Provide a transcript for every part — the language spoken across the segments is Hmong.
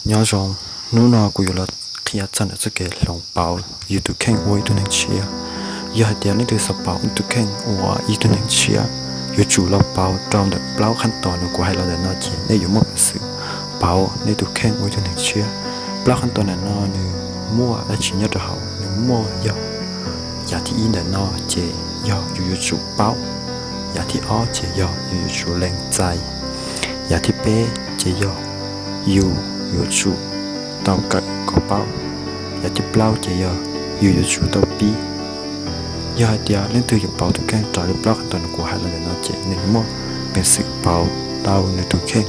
Nyob zoo, hnub no kuv yuav los qhia txog ntawm txoj kev hloov pauv yus tus kheej ua ib tug neeg tshiab. Yog hais tias leej twg xav pauv ib tug kheej ua ib tug neeg tshiab, yuav tsum los pauv rau ntawm plaub qhab tos uas kuv hais los ntawm no ces nej yuav muaj peev xwm pauv nej tus kheej ua ib tug neeg tshiab. Plaub qhab tos ntawm no nws muaj dab tsi nyob rau hauv? Nws muaj yog, yav thib ib ntawm no ces yog yus yuav tsum paub. Yav thib ob ces yog yus yuav tsum lees txais. Yav thib peb ces yog yus yuav tsum tau kawm kom paub. Yav thib plaub ces yog yus yuav tsum tau pib. Yog hais tias leej twg yuav pauv tus kheej raws li plaub qhab tos uas kuv hais los ntawm no ces nws muaj peev xwm pauv tau nws tus kheej.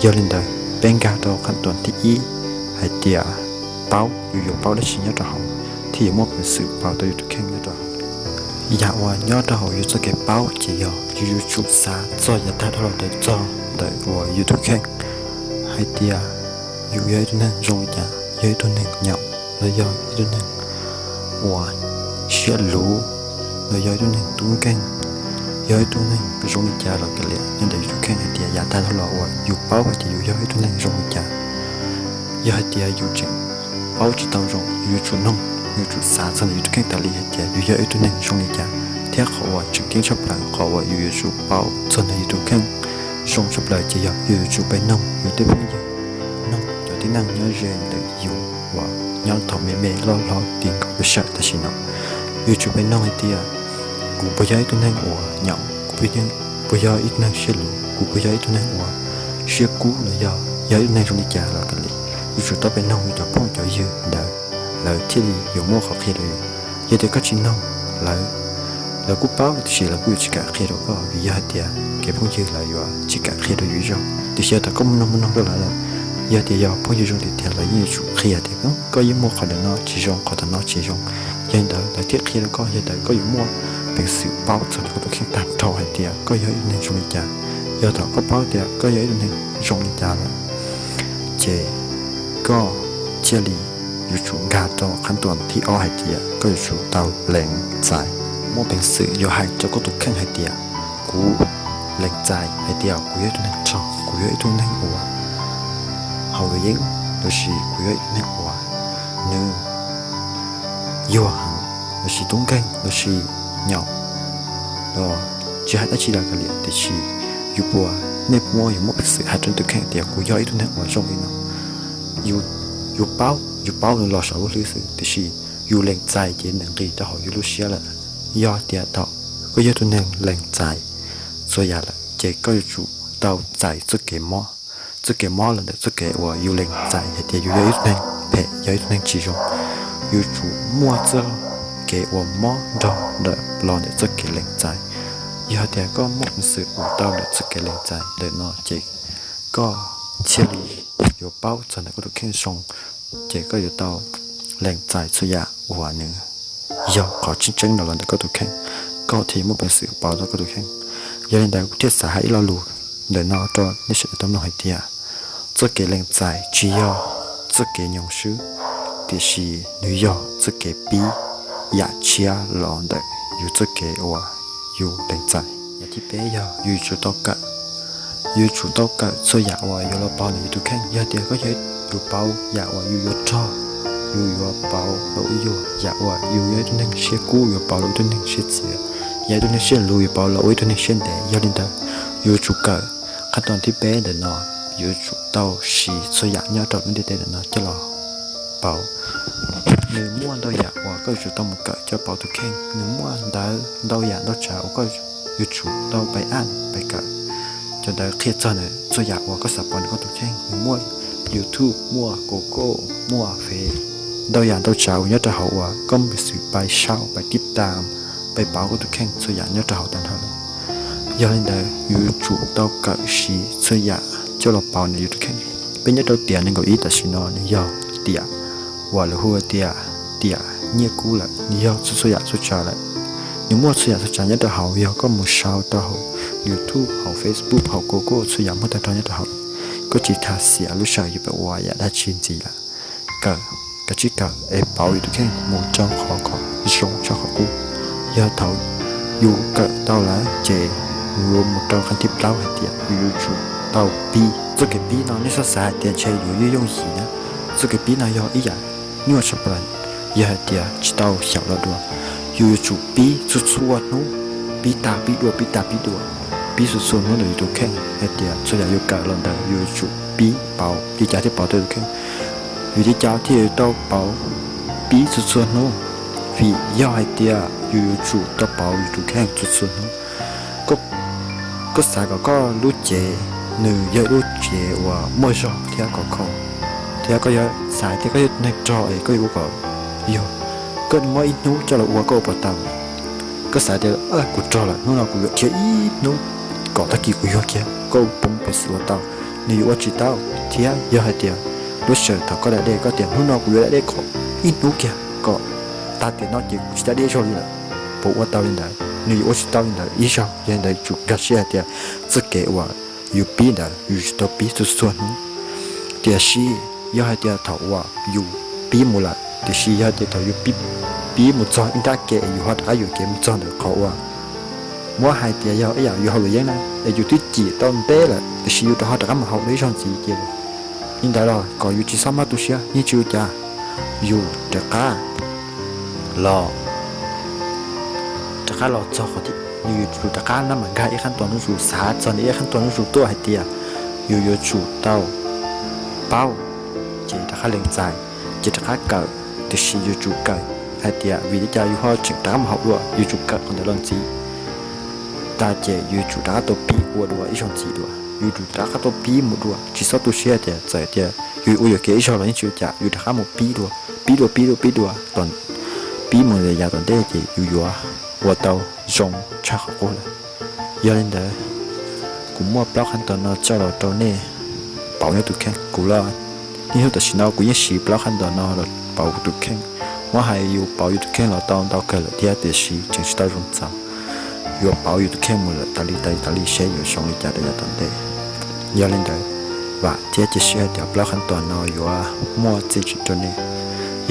Yog li ntawd, peb nkag rau qhab tos thib ib hais tias paub, yus yuav paub dab tsi nyob rau hauv thiaj yuav muaj peev xwm pauv tau yus tus kheej nyob rau hauv. Yam uas nyob rau hauv yus txoj kev paub ces yog yus yuav tsum xav txog yav tag dhau los ntawm txog ntawm uas yus tus kheej, hais tias yus yog ib tug neeg zoo li cas, yog ib tug neeg nyaum los yog ib tug neeg uas siab luv, los yog ib tug neeg tub nkeeg, yog ib tug neeg zoo li cas los kav liam, nyob ntawm yus tus kheej hais tias yav tag dhau los uas yus paub hais tias yus yog ib tug neeg zoo li cas. Yog hais tias yus tseem paub tsis tau zoo, yus yuav tsum noog, yuav tsum xav txog ntawm yus tus kheej tas li hais tias yus yog ib tug neeg zoo li cas. Thiab qhov uas tseem ceeb tshaj plaws, qhov uas yus yuav tsum paub txog ntawm yus tus kheej zoo tshaj plaws ces yog yus yuav tsum pib noog yus tej phooj ywg, noog cov tib neeg nyob ze ntawm yus uas nyob thaum me me loj hlob ti nkaus peb sawm tam sim no. Yus yuav tsum pib noog hais tias kuv puas yog ib tug neeg uas nyaum, kuv puas yog ib tug neeg siab luv, kuv puas yog ib tug neeg uas siab kub los yog yog ib tug neeg zoo li cas los kav liam. Yuav tsum tau pib noog yus cov phooj cov ywg ntawd, lawv thiaj li yuav muaj qhov qhia rau yus. Yog tias koj tsis noog lawv, lawv kuj paub tiam sis lawv kuj yuav tsis kam qhia rau koj, vim yog hais tias kev phooj ywg lawv yuav tsis kam qhia rau yus ib zaug. Tiam sis yog tias koj mus noog mus noog rau lawv lawm, yog tias yog phooj ywg zoo tiag tiag lawv yeej yuav tsum qhia tias koj yeej muaj qhov ntawm no tsis zoo, qhov ntawm no tsis zoo. Yog li ntawd lawv thiaj qhia rau koj, yog li ntawd koj yuav muaj peev xwm paub txog ntawm koj tus kheej tag nrho hais tias koj yog ib tug neeg zoo li cas. Yog thaum koj paub tias koj yog ib tug neeg zoo li cas lawm, ces koj thiaj li yuav tsum nkag rau qhab tos thib ob hais tias koj yuav tsum tau lees txais. Muaj peev xwm yuav hais rau koj tus kheej hais tias kuv lees txais hais tias kuv yog ib tug neeg rog, kuv yog ib tug neeg uas haus luam yeeb, los sis kuv yog ib tug neeg uas nws yuag heev, los sis tub nkeeg, los sis nyaum, los tsis hais dab tsi los kav liam, tiam sis yus puas, nej puas yuav muaj peev xwm hais rau nej tus kheej tias kuv yog ib tug neeg uas zoo li no? Yus, yus paub, yus paub nws los saum lub hlwb xwb, tiam sis yus lees txais ces nws nqis rau hauv yus lub siab lawm. Yog tias thaum koj yog tus neeg lees txais txhua yam lawm ces koj yuav tsum tau txais txoj kev mob. Txoj kev mob los ntawm txoj kev uas yus lees txais hais tias yus yog ib tug neeg phem, yog ib tug neeg tsis zoo. Yuav tsum muaj txoj kev uas mob nrog ntawm los ntawm txoj kev lees txais. Yog tias koj muaj peev xwm ua tau ntawm txoj kev lees txais ntawm no ces koj thiaj li yuav paub txog ntawm koj tus kheej zoo, ces koj yuav tau lees txais txhua yam uas nws yog qhov tseeb tseeb no los ntawm koj tus kheej, koj thiaj yuav muaj peev xwm paub tau koj tus kheej. Yog li ntawd kuv thiaj xav hais ib lo lus ntawm no rau nej sawv daws tau mloog hais tias txoj kev lees txais tsis yog txoj kev nyoo swb, tiam sis nws yog txoj kev pib yam tshiab los ntawm yus txoj kev uas yus lees txais. Yam thib peb yog yus yuav tsum tau kawm. Yus yuav tsum tau kawm txhua yam uas yuav los pauv ntawm yus tus kheej. Yog tias koj yog, yus paub yam uas yus yuav rog, yus yuav pauv los ua yus yam uas yus yog ib tug neeg siab kub yuav pauv los ua ib tug neeg siab txias, yog ib tug neeg siab luv yuav pauv los ua ib tug neeg siab ntev. Yog li ntawd, yus yuav tsum kawm qhab tos thib peb ntawm no, yus yuav tsum tau siv txhua yam nyob rau lub ntiaj teb ntawm no coj los pauv. Nws muaj ntau yam uas koj yuav tsum tau mus kawm coj pauv tus kheej. Nws muaj ntawv ntau yam ntau tsav uas koj yuav tsum tau pib pib kawm. Cov ntawd qhia txog ntawm txhua yam uas koj xav pauv ntawm koj tus kheej. Nws muaj YouTube, muaj Google, muaj Face, ntau yam ntau tsav uas nyob rau hauv uas koj muaj peev xwm pib saib, pib tib tas, pib pauv koj tus kheej txhua yam nyob rau hauv tag nrho lawm. Yog li ntawd, yus yuav tsum tau kawm siv txhua yam coj los pauv ntawm yus tus kheej. Peb nyob rau tiam nees nkaum ib tam sim no, nws yog tiam uas lawv hu tias tiam nyiaj kub lawm, nws yog txhua txhua yam txhua tsav lawm. Nws muaj txhua yam txhua tsav nyob rau hauv, yog koj mus saib rau hauv YouTube, hauv Facebook, hauv Google, txhua yam muaj tag nrho nyob rau hauv. Koj tsis tas xiam lub sij hawm yuav pib ua yam dab tsi ntxiv lawm. Kawm, kawm tsij kawm es pauv yus tus kheej mus rau qhov kom zoo tshaj qhov qub. Yog thaum yus kawm tau lawm ces yus yuav mus rau qhov thib plaub hais tias yus yuav tsum tau pib Txoj kev pib no nej txhob xav hais tias ntshe yuav yooj yim na. Txoj kev pib no yog ib yam nyuaj tshaj plaws, yog hais tias tsis tau xyaum los dua. Yus yuav tsum pib txhua txhua hnub, pib tag pib dua, pib tag pib dua, pib txhua txhua hnub ntawm yus tus kheej hais tias txhua yam yus kawm los ntawd yus yuav tsum pib pauv li cas thiaj pauv tau tus kheej. Vim li cas thiaj yuav tau pauv pib txhua txhua hnub? Vim yog hais tias yus yuav tsum tau pauv yus tus kheej txhua txhua hnub. Koj xav kom koj lub cev nws yog ib lub cev uas muaj zog thiab khov kho, thiab koj yuav xav tias koj yog neeg rog es koj yuav ua kom yog, koj muab ib hnub coj los ua koj ua puas tau? Koj xav tias kuv rog lawm, hnub no kuv yuav dhia ib hnub kom tag kis kuv yuag kiag, koj poob peev xwm ua tau? Nws yuav ua tsis tau. Thiab yog hais tias lub sij hawm thaum koj da dej koj tias hnub no kuv yuav da dej kom ib hnub kiag kom tag tiam no ces kuv tsis da dej zog li lawm, puas ua tau li ntawd? Nws yuav ua tsis tau li ntawd ib zaug. Yog li ntawd yuav tsum nkag siab hais tias txoj kev uas yus pib ntawd yus tsis tau pib txhua txhua hnub. Tiam sis yog hais tias thaum uas yus pib mus lawm, tiam sis yog hais tias thaum yus pib mus txog ib nrab ke es yus ho rov qab yuam kev mus txog ntawm qhov uas muab hais tias yog ib yam yus haus luam yeeb na, es yus twb cim tau ntev lawm tiam sis yus rov ho rov qab mus haus dua ib zaug ntxiv ces li ntawd los kom yus tsis txhob mob tu siab yeej tsis ua cas. Yus rov qab los, rov qab los txog qhov, yus yuav tsum rov qab nab mam nkag ib qhab ntoo nub zus, xav txog ntawm ib qhab ntoo nub zus tuaj hais tias yus yuav tsum tau paub, ces rov qab lees txais, ces rov qab kawm. Tiam sis yuav tsum kawm hais tias vim li cas yus ho tseem rov qab mus haus dua, yuav tsum kawm qhov ntawd los ntxiv. Tas ces yus yuav tsum rov qab tau pib ua dua ib zaug ntxiv dua, yus yuav tsum rov qab tau pib mus dua, tsis txhob tu siab tias txawm tias yus ua yuam kev ib zaug los yeej tsis ua cas, yus rov qab mus pib dua, pib dua, pib dua, pib dua, pib mus yav tom ntej ces yus yuav ua tau zoo tshaj qhov qub lawm. Yog li ntawd, kuv muaj plaub qhab ntoo no coj los rau nej pauv nej tus kheej. Kuv los niaj hnub tam sim no kuv yeej siv plaub qhab ntoo no los pauv kuv tus kheej. Muab hais yus pauv yus tus kheej los tau ntau kawg lawm thiab tiam sis tseem tsis tau zoo txaus. Yuav pauv yus tus kheej mus lawm tas li tas li tas li seb yuav zoo li cas rau yav tom ntej. Yog li ntawd, vam thiab cia siab hais tias plaub qhab ntoo no yuav muaj txiaj ntsig rau nej.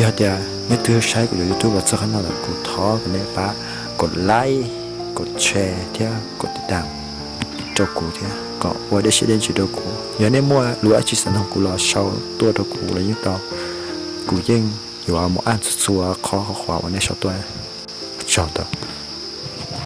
Yog tias nej twb saib kuv cov YouTube los txog qhov no lawm, kuv thov kom nej pab kom like, kom share thiab kom tiv tam rau kuv thiab kom ua dej siab dej ntsws rau kuv. Yog nej muaj lus dab tsi xav nug kuv los sau tuaj rau kuv los yeej tau. Kuv yeej yuav mus an txhua txhua qhov qhov uas nej sau tuaj. Tsaug ntau.